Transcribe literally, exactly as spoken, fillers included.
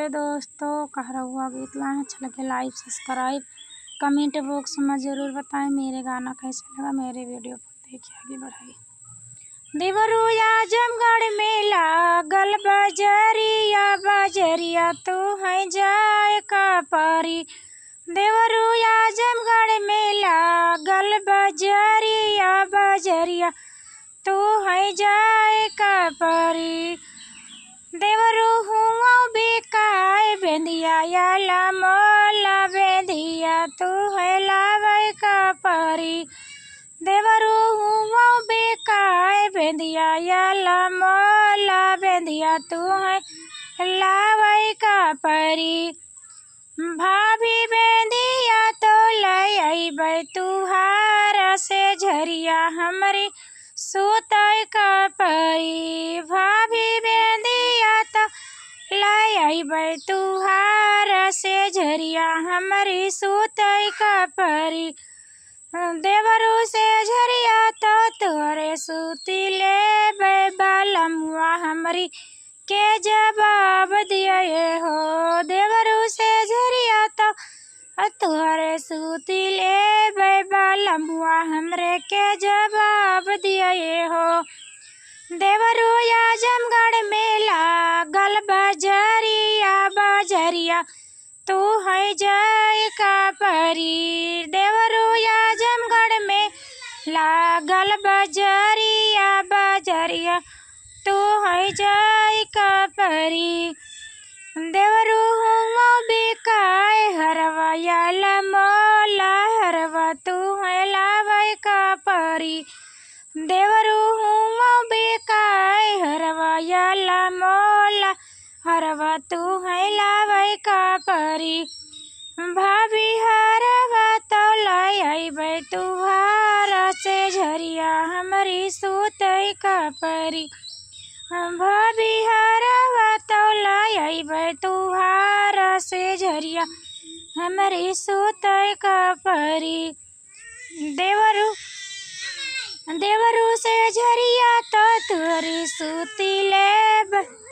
दोस्तों, कहरौआ गीत लाए हैं, अच्छा लगे like, subscribe, comment box में जरूर बताएं मेरे गाना कैसे लगा, मेरे video को देखिए आगे बढ़ाइए। देवरू आजमगढ़ में लागल बजरिया, बजरिया तू है जाए का परी। देवरू आजमगढ़ में लागल बजरिया, बजरिया तू है जाए का परी। देवरू हुआ बिकाए बेंदिया, याला मोला बेंदिया तू है लावे का परी। देवरू हुआ बिकाए बेंदिया, याला मोला बेंदिया तू है लावे का परी। भाभी बेंदिया तो ले अइबै तुहार से झरिया, हमरी सुतै का परी। भाभी बेंदिया तो ले अइबै तुहार से झरिया, हमरी सुतै का परी। देवरू से झरिया तो तोरे सूती लेबै, बलमुआ हमरी के जवाब दिए हो। देवरू से झरिया तो तोरे सूती लेबै, बलमुआ हमरे के जवाब दिए हो। देवरू आजमगढ़ में लागल बजरिया, बजरिया तू है जाए का परी। देवरू आजमगढ़ में लागल बजरिया, बजरिया तू है जाए का परी। देवरू हुआ बिकाए हरवा, याला मोला हरवा तू है लावे का परी। देवरू हुआ बिकाए हरवा, याला मोला हरवा तू है लावे का परी। भाभी हरवा तो ले अइबै तुहार से झरिया, हमरी सुतै का परी। भाभी हरवा तो ले अइबै तुहार से झरिया, हमरी सुतै का परी। देवरू, देवरू से झरिया तो तोरी सूती लेब।